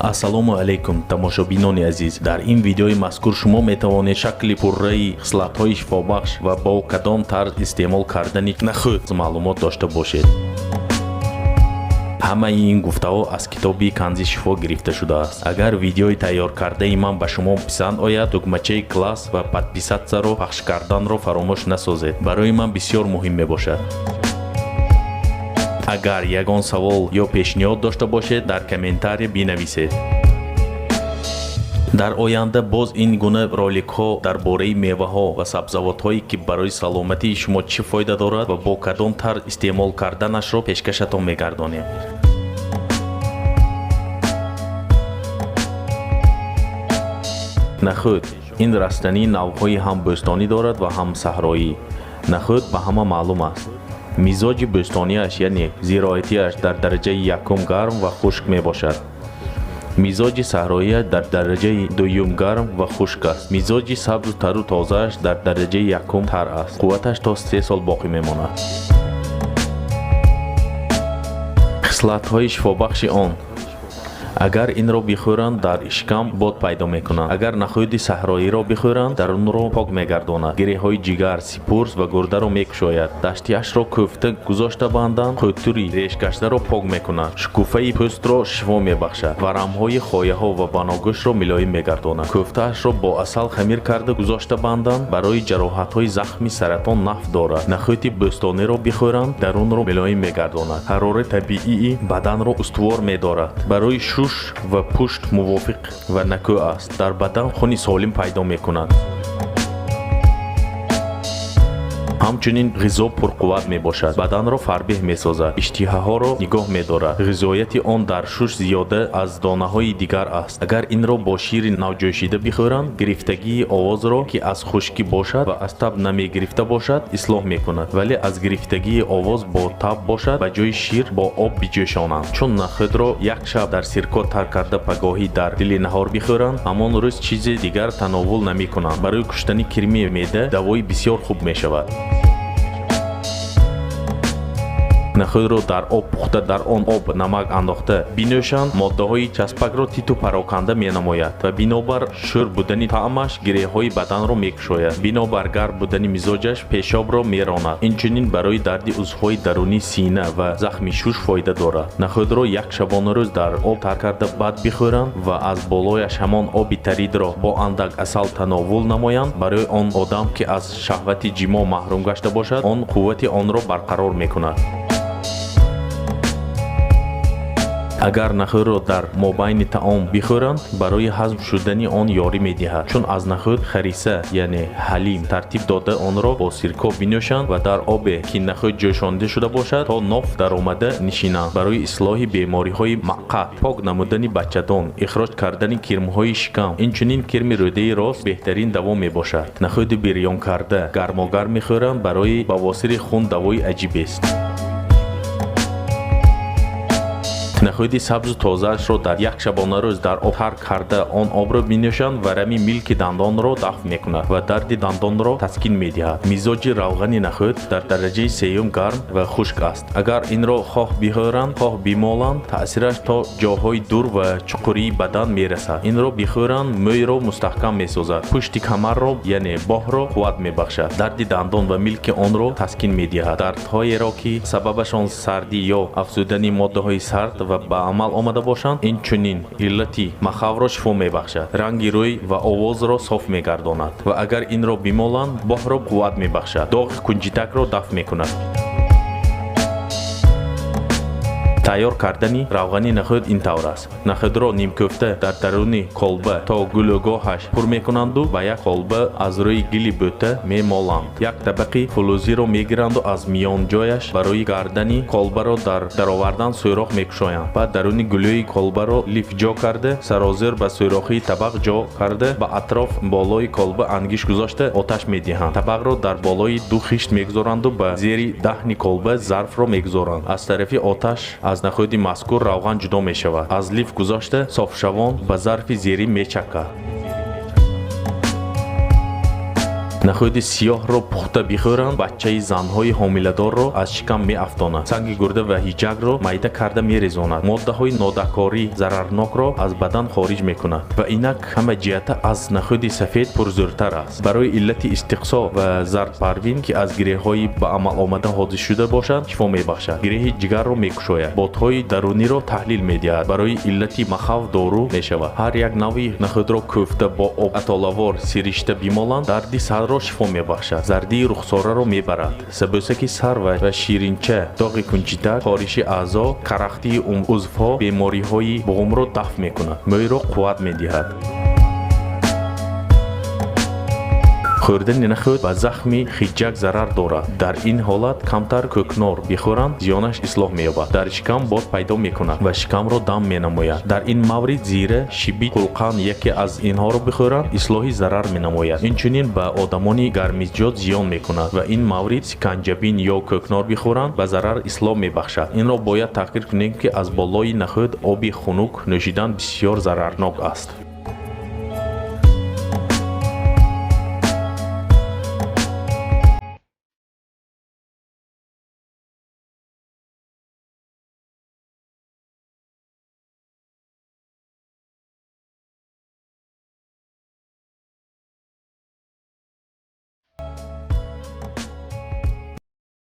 Ассалому алайкум, тамошобинони азиз. Дар ин видеои мазкур шумо метавонед шакли пурраи хислатҳои шифобахш ва бо кадом тарз истеъмол кардани нахӯд маълумот дошта бошед. Ҳамаи ин гуфтаҳо аз китоби Канзи шифо гирифта шудааст. Агар видеои тайёркардаи ман ба шумо писанд ояд, тугмачаи класс ва подписаться-ро пахш карданро фаромӯш насозед. Барои ман бисёр муҳим мебошад. Агар ягон савол ё пешниҳод дошта бошед, дар комментария бинависед. Дар оянда боз ин гуна роликҳо дар бораи меваҳо ва сабзавотҳое, ки барои саломатии шумо чӣ фоида дорад ва бо кадом тарз истеъмол карданашро пешкашатон мегардонем. Нахӯд ин растанӣ навъҳои ҳам бӯстонӣ дорад ва ҳам саҳроӣ. Нахӯд ба ҳама маълум аст. Мизоҷи бӯстониаш, яъне зироатиаш, дар дараҷаи якум гарм ва хушк мебошад. Мизоҷи саҳроиаш дар дараҷаи дуюм гарм ва хушк аст. Мизоҷи сабзу тару тозааш дар дараҷаи якум тар аст. Қувваташ то 3 сол боқӣ мемонад. Хислатҳои шифобахши он: агар инро бихӯранд, дар шикам бод пайдо мекунанд. Агар нахӯди саҳроиро бихӯранд, дарунро пок мегардонад, гиреҳҳои ҷигар, сипурс ва гурдаро мекушояд. Даштиашро кӯфта гузошта банданд, қӯтури решгаштаро пок мекунад, шукуфаи пӯстро шифо мебахшад, варамҳои хояҳо ва баногӯшро милоим мегардонад. Кӯфтаашро бо асал хамир карда гузошта банданд, барои ҷароҳатҳои захми саратон нафъ дорад. Нахӯди бӯстониро бихӯранд, дарунро милоим мегардонад, ҳарорати табиии баданро устувор медорад, барои шуш ва пушт мувофиқ ва накӯ аст, дар бадан хуни солим пайдо мекунад. Ҳамчунин ғизо пурқувват мебошад, баданро фарбеҳ месозад, иштиҳаҳоро нигоҳ медорад. Ғизояти он дар шуш зиёда аз донаҳои дигар аст. Агар инро бо шири навҷӯшида бихӯранд, гирифтагии овозро, ки аз хушкӣ бошад ва аз таб намегирифта бошад, ислоҳ мекунад. Вале аз гирифтагии овоз бо таб бошад, ба ҷои шир бо об биҷӯшонанд. Чун нахӯдро як шаб дар сирко тар карда, пагоҳӣ дар дили наҳор бихӯранд, ҳамон рӯз чизи дигар тановул намекунанд. Барои куштани кирми меъда давои бисёр хуб мешавад. Нахӯдро дар об пухта, дар он об намак андохта бинӯшанд, моддаҳои часпакро титу пароканда менамояд ва бинобар шӯр будани таъмаш гиреҳҳои баданро мекушояд. Бинобар гарм будани мизоҷаш пешобро меронад. Инчунин барои дарди узвҳои дарунии сина ва захми шуш фоида дорад. Нахӯдро як шабонарӯз дар об тар карда, баъд бихӯранд ва аз болояш ҳамон оби таридро бо андак асал тановул намоянд, барои он одам, ки аз шаҳвати ҷимоъ маҳрум гашта бошад, он қуввати онро барқарор мекунад. Агар нахӯдро дар мобайни таом бихӯранд, барои ҳазм шудани он ёрӣ медиҳад. Чун аз нахӯд хариса, яъне ҳалим тартиб дода, онро бо сирко бинӯшанд ва дар обе, ки нахӯд ҷӯшонида шуда бошад, то ноф даромада нишинанд, барои ислоҳи бемориҳои мақъад, пок намудани бачадон, ихроҷ кардани кирмҳои шикам, инчунин кирми рӯдаи рост беҳтарин даво мебошад. Нахӯди бирёнкарда гармогарм мехӯранд, барои бавосири хун давои аҷибест. Нахӯди сабзу тозаашро дар як шабонарӯз дар об тар карда, он обро бинӯшанд, варами милки дандонро дафъ мекунад ва дарди дандонро таскин медиҳад. Мизоҷи равғани нахӯд дар дараҷаи сеюм гарм ва хушк аст. Агар инро хоҳ бихӯранд, хоҳ бимоланд, таъсираш то ҷоҳои дур ва чуқурии бадан мерасад. Инро бихӯранд, мӯйро мустаҳкам месозад, пушти камарро, яъне боҳро қувват мебахшад, дарди дандон ва милки онро таскин медиҳад. Дардҳоеро, ки сабабашон сардӣ ё афзудани моддаҳои сард ва ба амал омада бошанд, инчунин иллати махавро шифо мебахшад, ранги рӯй ва овозро соф мегардонад ва агар инро бимоланд, боҳро қувват мебахшад, доғи кунҷитакро дафъ мекунад. Тайёр кардани равғани нахӯд ин тавр аст. Нахӯдро нимкӯфта дар даруни колба то гулӯгоҳаш пур мекунанду ба як колба аз рӯи гили бӯта мемоланд. Як табақи фулӯзиро мегиранду аз миёнҷояш барои гардани колбаро дар даровардан сӯрох мекушоянд. Баъд даруни гулӯи колбаро лиф ҷо карда, сарозер ба сӯрохии табақ ҷо карда, ба атроф болои колба ангишт гузошта, оташ медиҳанд. Табақро дар болои ду хишт мегузоранду ба зери даҳни колба зарфро мегузоранд. Аз тарафи оташ аз нахӯди мазкур равған ҷудо мешавад, аз лиф гузошта, софшавон ба зарфи зерин мечакад. Нахӯди сиёҳро пухта бихӯранд, бачаи занҳои ҳомиладорро аз шикам меафтонад. Санги гурда ва ҳиҷакро майда карда мерезонад, моддаҳои нодакорӣ зарарнокро аз бадан хориҷ мекунад ва инак ҳама ҷиҳата аз нахӯди сафед пурзӯртар аст. Барои иллати истиқсо ва зардпарвин, ки аз гиреҳҳои ба амал омада ҳодис шуда бошанд, шифо мебахшад. Гиреҳи ҷигарро мекушояд, бодҳои даруниро таҳлил медиҳад. Барои иллати махав дору мешавад. Ҳар як навъи нахӯдро кӯфта бо об атолавор сиришта бимоланд, дарди сарро шифо мебахшад, зардии рухсораро мебарад. Сабӯсаки сар ва ширинча, доғи кунҷитак, хориши аъзо, карахтии узвҳо, бемориҳои буғумро дафъ мекунад, мӯйро қувват медиҳад. Хӯрдани нахӯд ба захми хиҷак зарар дорад. Дар ин ҳолат камтар кӯкнор бихӯранд, зиёнаш ислоҳ меёбад. Дар шикам бод пайдо мекунад ва шикамро дам менамояд. Дар ин маврид зира, шибит, қулқан яке аз инҳоро бихӯранд, ислоҳи зарар менамояд. Инчунин ба одамони гармиҷот зиён мекунад ва ин маврид сиканҷабин ё кӯкнор бихӯранд, ба зарар ислоҳ мебахшад. Инро бояд таъкид кунем, ки аз болои нахӯд оби хунук нӯшидан бисёр зарарнок аст.